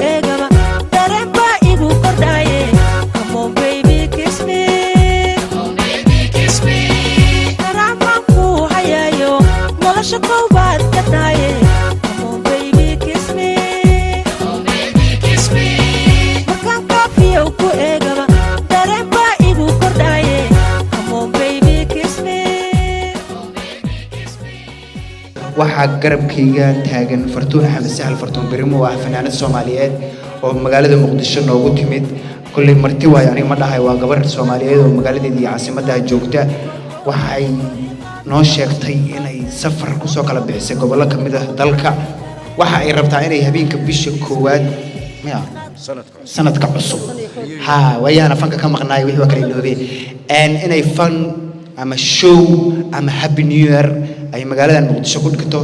Eegaba dareen baa igu kordhaye. Come on, baby, kiss me. Daraan baan ku hayayo, nolosha koowaad ka tahaye. Come on, baby, kiss me. Markaan kaafiyow ku eegaba dareen baa igu kordhaye. Come on, baby, kiss me. Waxaa garabkayga taagan Fartuun Axmed Sahal, Fartuun Birimo, oo ah fanaanad Soomaaliyeed oo magaalada Muqdisho noogu timid. Kolley marti waayo, aniga ma dhahay, waa gabar Soomaaliyeed oo magaaladeeda iyo caasimaddaha joogta. Waxay noo sheegtay inay safar kusoo kala bixisay gobollo ka mid ah dalka. Waxa ay rabtaa inay habeenka bisha koowaad miya sanadka cusub, ha waayahana fanka ka maqnaay, wixii waa kala iloobeen, inay fan ama show ama happy new year ay magaaladan Muqdisho ku dhigto,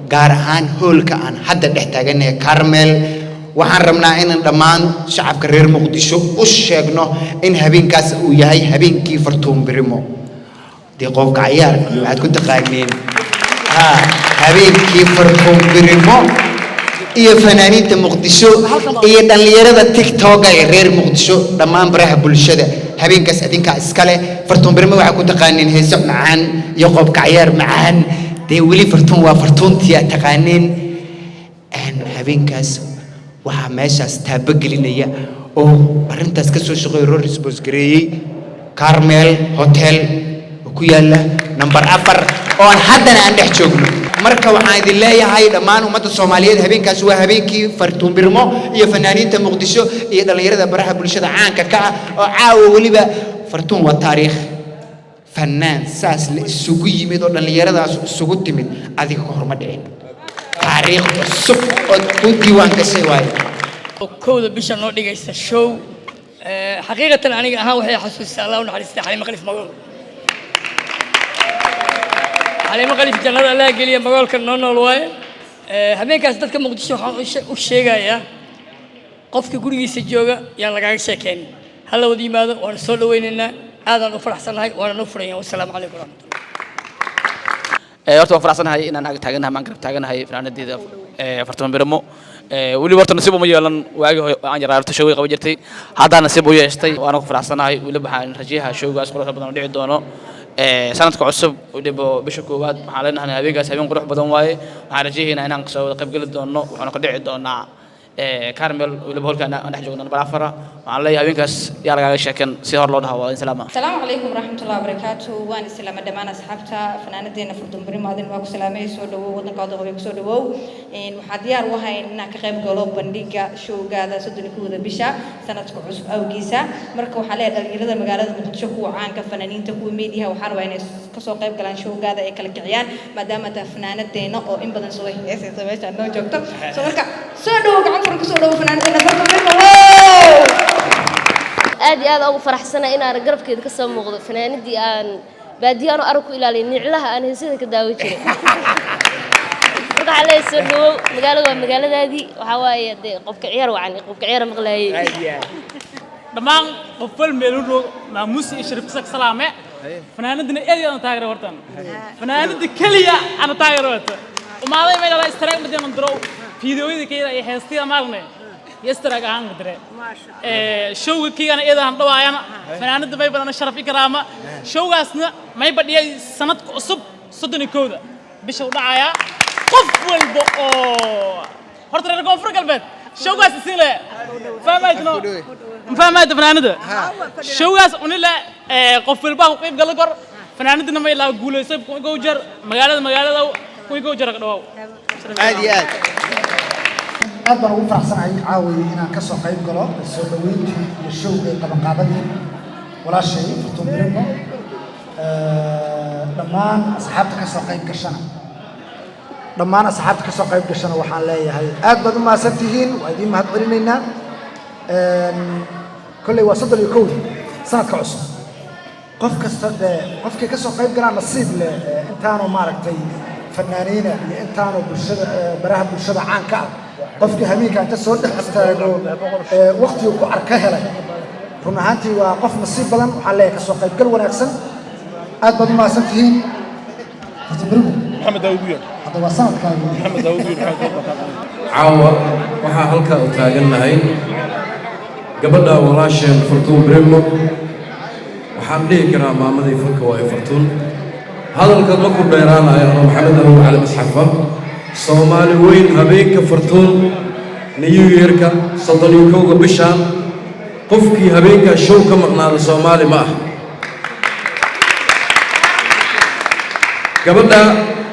gaar ahaan hoolka aan hadda dhex taaganahay, Carmel. Waxaan rabnaa inaan dhammaan shacabka reer Muqdisho u sheegno in habeenkaas uu yahay habeenkii Fartuun Birimo. Dee qoobka cayaar iyo waxaad ku taqaaneen, ha habeenkii Fartuun Birimo iyo fanaaniinta Muqdisho iyo dhallinyarada TikToka ee reer Muqdisho, dhammaan baraha bulshada, habeenkaas adinkaa iskale. Fartuun Birimo waxaa ku taqaaneen heeso macaan iyo qoobka cayaar macaan. Dee weli Fartuun waa Fartuuntii aad taqaaneen. Habeenkaas waxaa meeshaas taabagelinaya oo arrintaas ka soo shaqeeya, roo response gareeyey, Carmel Hotel oo ku yaala number 4, oo aan haddana aan dhex joogno. Marka waxaan idin leeyahay dhammaan ummadda Soomaaliyeed, habeenkaas waa habeenkii Fartuun Birmo iyo fanaaniinta Muqdisho iyo dhallinyarada baraha bulshada caanka ka ah oo caawa weliba. Fartuun waa taariikh. Fanaan saas la isugu yimid oo dhallinyaradaas isugu timid adiga ka horma dhicin. Taariikh cusub ood ku diiwaan gashay waaye. 1-da bisha noo dhigaysa show. Xaqiiqatan aniga ahaan waxay xasuustaa, Allah u naxariistay, Xaliimo Khaliif Magool. Xaliimo Khaliif jannada Allah geliya, magoolka noo nool waaye. Habeenkaas dadka Muqdisho waxaan u sheegayaa, qofka gurigiisa jooga yaan lagaaga sheekeynin, hala wada yimaado. Waana soo dhawaynaynaa, aadaan u faraxsannahay, waana noo furaya. Wasalaamu calaykum waraxmatullah. Horta waan faraxsanahay inaan ag taaganahay, maan garab taaganahay fanaanadeeda Fartuun Birimo. Weliba horta nasiib uma yeelan waagii hore aan yaraa, horta showgay qaban jirtay. Haddaan nasiib u yeeshtay, waana ku faraxsanahay. Weliba waxaan rajayaha showgaas quruxda badan oo dhici doono sanadka cusub, weliba bisha koowaad. Waxaan leenahay habeenkaas habeen qurux badan waaye. Waxaan rajayaynaa inaan kasoo wada qaybgeli doono, wuxuuna ka dhici doonaa Carmel, weliba holkaan aan dhex joogno number 4. Waxaan leeyahay habeenkaas yaa lagaaga sheeken si hor loo dhaha. Waa in salaama. Asalaamu calaykum waraxmatullahi wabarakaatu. Waan islaama dhammaan asxaabta. Fanaanadeena Fartuun Birimo, adin waa ku salaamay. Soo dhawow waddankaada hobay, kusoo dhawow. Waxaa diyaar u ahay inaan ka qayb galo bandhiga showgaada 31-da bisha sanadka cusub awgiisa. Marka waxaa leeyahay dhalinyarada magaalada Muqdisho, kuwa caanka, fanaaniinta, kuwa meediyaha, waxaa rabaa inay kasoo qayb galaan showgaada, ay kala kiciyaan, maadaama taa fanaanadeena oo in badan soo heesaysa meesha noo joogto. So marka soo dhawow, gacan furan kusoo dhawow fanaanadeena Fartuun Birimo. Wow! Aad iyo aad ugu faraxsana inaan garabkeeda ka soo muuqdo fanaanadii aan baadiyaano arag ku ilaaliyay, niclaha aan heesada ka daawo jiray. Marka waxaa leeyahay soo dhawow, magaalada waa magaaladaadii. Waxaa waaye dee qofka ciyaar wacan, qofka ciyaar maqlaayay. Dhammaan qof wal meel u roog, maamuus iyo sharafkiisa ka salaame. Fanaanadina aad iyo aad aan taageero. Hortan fanaanada keliya ana taageero horta umaaday meel ala istaraag madeen diro fiidiyoyada kayda iyo heestida maalne iyo istaraag ahaan dire showga kiigana iyada aan dhawaayana. Fanaanada may badan sharaf i karaama. Showgaasna may badhiyay sanadka cusub 31-da bisha u dhacayaa. Qof walba oo horta reer Koonfur Galbeed showgaas isin le fahmaytno, ma fahmayto fanaanada showgaas unile qof walba ku qayb galo kor. Fanaanadina may laa guuleysay 1001 jeer magaalada 1001 jeer ka dhawow. Aad iyo aad. Aad baan ugu faraxsanahay caawiye inaan ka soo qayb galo soo dhaweyntii iyo showga iyo qabanqaabadii walaashay Fartuun Birimo. Dhammaan asxaabta ka soo qayb gashana, dhammaan asxaabta ka soo qayb gashana waxaan leeyahay aad baad u mahadsan tihiin, waa idiin mahad celinaynaa. Kolley waa 31-dii sanadka cusub. Qof kasta dee qofkii ka soo qayb galaa nasiib leh. Intaanu maaragtay fanaaniina iyo intaanu bulshada baraha bulshada caanka ah, qofkii habeenka inta soo dhex istaago waqtigu ku arka helay, run ahaantii waa qof nasiib badan. Waxaan leeyahay kasoo qaybgal wanaagsan, aad baad u mahadsan tihiin. Fartuun Birimo. Maxamed Daawud u yeer. Hadda waa sanadkaagi. Maxamed Daawud u yeer, Maxamed Daawud baa kaa qabanaya. Caawa waxaa halkaa u taagannahay gabadha walaasheen Fartuun Bremo. Waxaan dhihi karaa maamadii fanka waa Fartuun. Hadalka ma ku dheeraanayo anoo Maxamed Awow Cali Masxafa. Soomaali weyn, habeenka Fartuun New Yearka 31-ka bishaan, qofkii habeenkaa show ka maqnaada Soomaali ma aha. Gabadha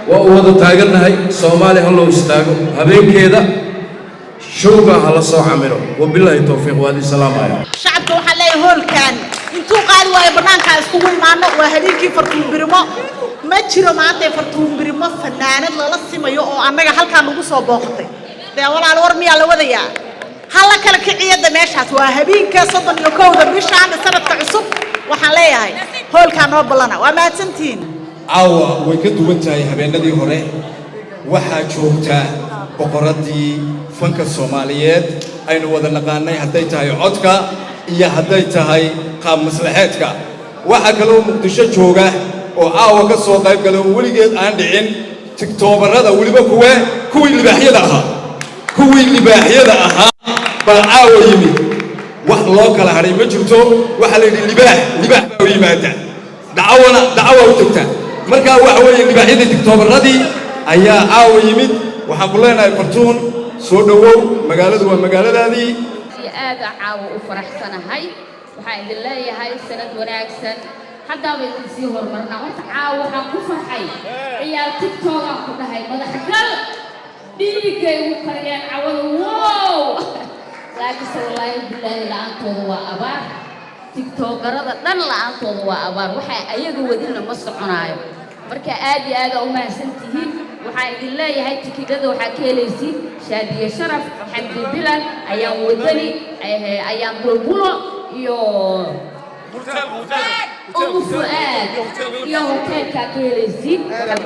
waa u wada taagannahay. Soomaali ha loo istaago, habeenkeeda showga ha la soo camiro. Wabilaahi towfiiq, waa idin salaamaya. Shacabka waxaan leeyahay, hoolkan intuu qaadi waayo bannaankaa iskugu imaano. Waa habeenkii Fartuun Birimo. Ma jiro maanta Fartuun Birimo fanaanad lala simayo oo annaga halkaa nagu soo booqatay. Dee walaal, war miyaa la wadayaa? Hala kala kiciyada meeshaas. Waa habeenka 31-da bishaan sanadka cusub. Waxaan leeyahay hoolkaa noo ballana. Waa mahadsantihiin. Caawa way ka duwan tahay habeenadii hore. Waxaa joogta boqoraddii fanka Soomaaliyeed aynu wada naqaanay, hadday tahay codka iyo hadday tahay qaab maslaxeedka. Waxaa kaloo Muqdisho jooga oo caawa ka soo qayb galay oo weligeed aan dhicin tiktoobarada, weliba kuwii libaaxyada ahaa, kuwii libaaxyada ahaa baa caawa yimid. Wax loo kala hadhay ma jirto. Waxaa la yidhi libaax libaax baa u yimaada, dacawana dacawa u tagta. Marka waxa weeye libaaxyadii tiktoobaradii ayaa caawa yimid. Waxaan ku leenahay, Fartuun, soo dhowow, magaaladu waa magaaladaadii. Aad caawa u faraxsanahay. Waxaan idin leeyahay sanad wanaagsan. Haddaaba idin sii horumarnaa. Horta caawa waxaan ku farxay ciyaal TikTokaan ku dhahay madaxgal dhiiggay ugu kariyaan cawada. Wow, laakiinse wallaahi bilaahi la-aantooda waa abaar. Tiktokarada dhan la-aantooda waa abaar. Waxaa ayaga wadina ma soconaayo. Marka aad iyo aad aa u mahadsan tihiin. Waxaan idin leeyahay, tikidhada waxaa ka helaysiin Shaadiye Sharaf, Xamdi Bilan, Ayaan Wadani, Ayaan Bulbulo iyo Umu Fu'aad iyo hoteelkaa ka helaysiin.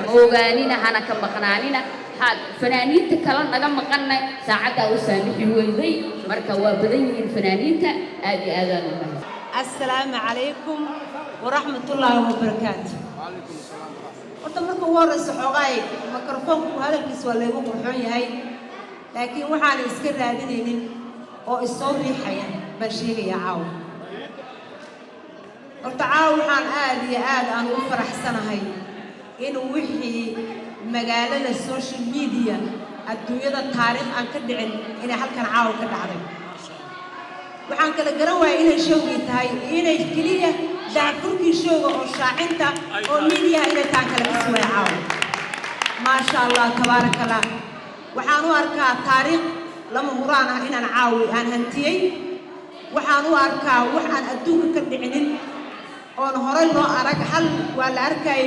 Ogaanina hana ka maqnaanina. Fanaaniinta kale naga maqanna saacaddaa u saamixi weyday. Marka waa badan yihiin fanaaniinta. Aad iyo aadaan u mahadsan. Assalaamu calaykum waraxmatullaahi wabarakaatu. Horta marka ugu horreysa, xoogaay mikrofoonku hadalkiisa waa laygu qurxoon yahay, laakiin waxaana iska raadinaynin oo isoo riixaya baan sheegayaa caawa. Horta caawa waxaan aad iyo aad aan ugu faraxsanahay in wixii magaalada social media adduunyada taariikh aan ka dhicin inay halkan caawa ka dhacday. Waxaan kala garan waayay inay showgii tahay, inay keliya daafurkii showga oo shaacinta oo miidiyaha inay taan kala kasi waaya caawa. Maasha Allah, tabaaraka Allah. Waxaan u arkaa taariikh lama huraan ah inaan caawi aan hantiyey. Waxaan u arkaa wax aan adduunka ka dhicinin oon horey loo arag. Hal waa la arkayay,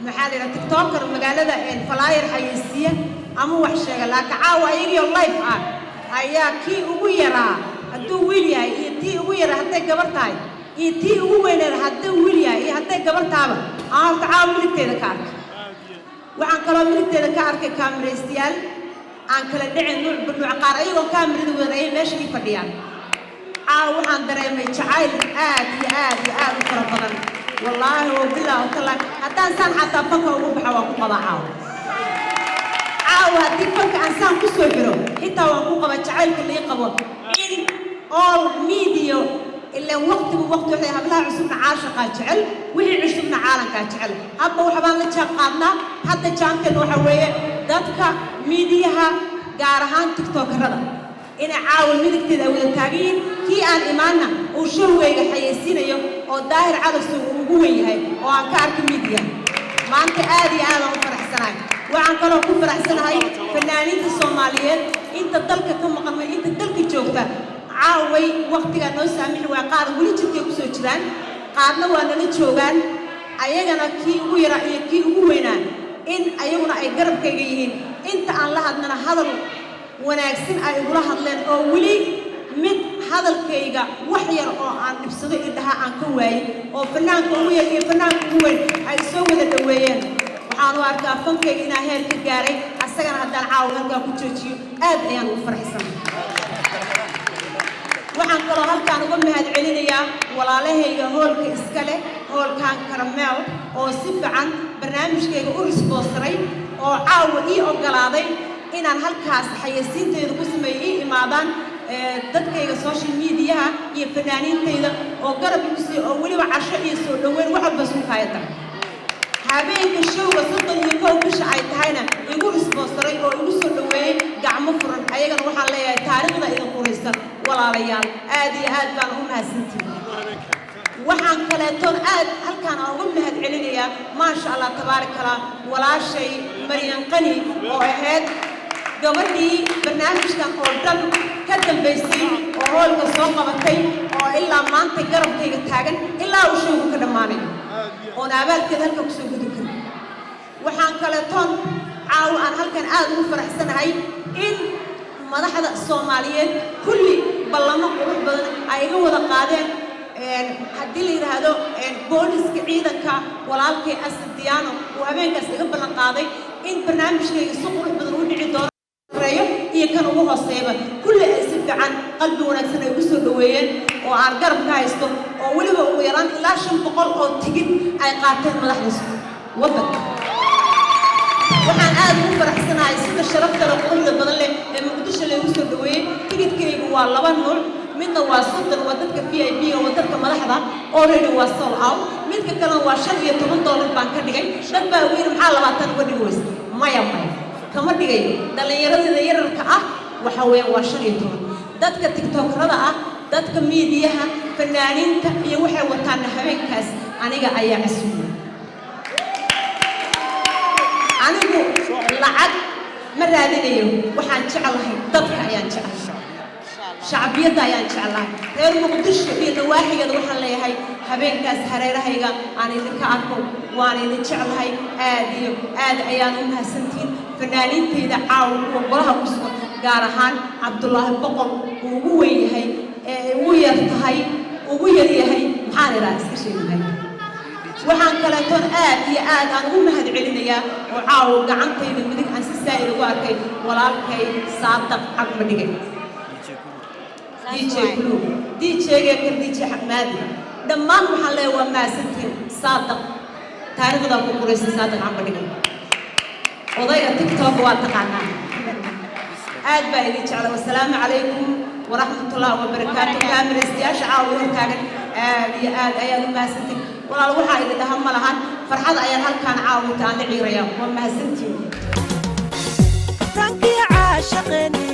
maxaa la yidhaha, tiktoker magaalada flyer xayeysiiya ama wax sheega, laakiin caawa ayagio live ah ayaa kii ugu yaraa hadduu wiil yahay iyo tii ugu yaraa hadday gabar tahay iyo tii ugu weyneed hadduu wiil yahay iyo hadday gabar tahaba aan horta caawa midigteeda ka arkay. Waxaan kaloo midigteeda ka arkay kaamiraystayaal aan kala dhicin nuucba nuuc, qaar ayagoo kaamirada wadan ayay meesha ii fadhiyaan. Caawa waxaan dareemay jacayl aad iyo aad iyo aad u fara badan. Wallaahi oo bilaa oo tallaahi, haddaan saan xataa fanka ugu baxa waan ku qabaa caawa. Caawa haddii fanka aan saan ku soo xiro xitaa waan ku qabaa jacaylka lii qabo in all media. Ilaan waqtigu waqti waxay hablaha cusubna caashaqaa jecel, wixii cusubna caalamkaa jecel. Hadba waxbaan la jaan qaadnaa. Hadda jaankan waxa weeye dadka miidiyaha, gaar ahaan tiktokarada, inay caawa midigteeda ay wada taagan yihiin, kii aan imaanna uu showgayga xayeysiinayo oo Daahir Calasow uu ugu weyn yahay oo aan ka arka miidiyaha. Maanta aad iyo aad aan u faraxsanahay. Waxaan kaloo ku faraxsanahay fanaaniinta Soomaaliyeed, inta dalka ka maqan, inta dalka joogta. Caaway waqtigaa noo saamixi waa qaar weli jirkay kusoo jiraan, qaarna waa nala joogaan. Ayagana kii ugu yaraa iyo kii ugu weynaa in ayaguna ay garabkayga yihiin. Inta aan la hadlana hadal wanaagsan ay igula hadleen oo weli mid hadalkayga wax yar oo aan dhibsado indhaha aan ka waayey, oo fanaanka ugu yar iyo fanaanka ugu weyn ay soo wada dhoweeyeen. Waxaan u arkaa fankayga inaan heer ka gaaray. Asagana haddaan caawa halkaa ku joojiyo aad ayaan ugu faraxsanahay. Waxaan kaloo halkaan uga mahad celinayaa walaalahayga hoolka iska leh. Hoolkan Karameel oo si fiican barnaamijkayga u risboosaray oo caawa ii oggolaaday inaan halkaas xayeysiintayda ku sameeyo, ii imaadaan dadkayga social mediaha iyo fanaaniintayda oo garab igu siiyo, oo weliba casho iyo soo dhoweyn wax walba suukaaya tahay. Habeenka showga 31 bisha ay tahayna igu risboosaray oo igu soo dhoweeyey gacmo furan. Ayagana waxaan leeyahay taariikhda idin quraysan, walaalayaal, aad iyo aad baan u mahadsantihin. Waxaan kaleetoon aad halkaan aan uga mahad celinayaa, maasha Allah tabaaraka Allah, walaashay Maryan Qani oo ahayd gabadhii barnaamijkan oo dhan ka dambaysay oo hoolka soo qabatay oo ilaa maanta garabkayga taagan ilaa uu showgu ka dhammaanayo, oon abaalkeeda halka kusoo gudi karin. Waxaan kaleetoon caawa aan halkan aad ugu faraxsanahay in madaxda Soomaaliyeed kulli ballamo qurux badan ay iga wada qaadeen. Haddii la yidhaahdo booliska ciidanka, walaalkay Asad Diyaano uu habeenkaas iga ballan qaaday in barnaamijkayga si qurux badan u dhici doono reeyo iyo kan ugu hooseeyaba kulli ay si fiican qalbi wanaagsan ay ugu soo dhoweeyeen oo aan garab ka haysto, oo weliba ugu yaraan ilaa 500 oo tigid ay qaateen madaxda waddanka. Waxaan aad ugu faraxsanahay sida sharafta leh, quruxda badan leh ee Muqdisho laygu soo dhoweeyey. Tigidkaygu waa laba nuuc: midna waa 30, waa dadka VIP, waa dadka madaxda, already waa sold out. Midka kalena waa $15 baan ka dhigay. Dad baa ugu yidhi, "Maxaa 20 uga dhigi weysa?" Maya, maya, kama dhigayo. Dhallinyaradeeda yararka ah waxa weeyaan waa 15. Dadka tiktokerada ah, dadka miidiyaha, fanaaniinta iyo waxay wataana habeenkaas aniga ayaa casuumay. Anigu lacag ma raadinayo. Waxaan jeclahay dadka ayaan jeclahay, shacbiyadda ayaan jeclahay. Reer Muqdisho iyo nawaaxigeeda waxaan leeyahay habeenkaas hareerahayga aan idinka arko. Waan idin jeclahay, aad iyo aad ayaan u mahadsantihiin. Fanaaniintayda caawa kuwa golaha ku sugan, gaar ahaan Cabdulaahi Boqol uu ugu weyn yahay ee ugu yar tahay, ugu yar yahay, maxaan idhaha, iska sheegi. Waxaan kaleetoon aad iyo aad aan ugu mahad celinayaa oo caawa gacantayda midig aan si saa'id ugu arkay walaalkay Saadaq Cagma Dhigay, DJ Blue, DJ-ga kan, DJ Xamaadi, dhammaan waxaan leeyahay waa mahadsantihiin. Saadaq taariikhdaa ku qoraysa, Saadaq Cagma Dhigay, odayga TikTok waa taqaanaa. Aad baa idin jecla. Wasalaamu calaykum waraxmatullaahi wabarakaatu. Kaamiraystayaasha caawa hortaagan, aad iyo aad ayaad u mahadsantihiin. Walaal, waxaa idin dhaha ma lahan. Farxad ayaan halkaan caawinta aan la ciiraya. Waa mahadsantihiin. Rankii caashaqeeni.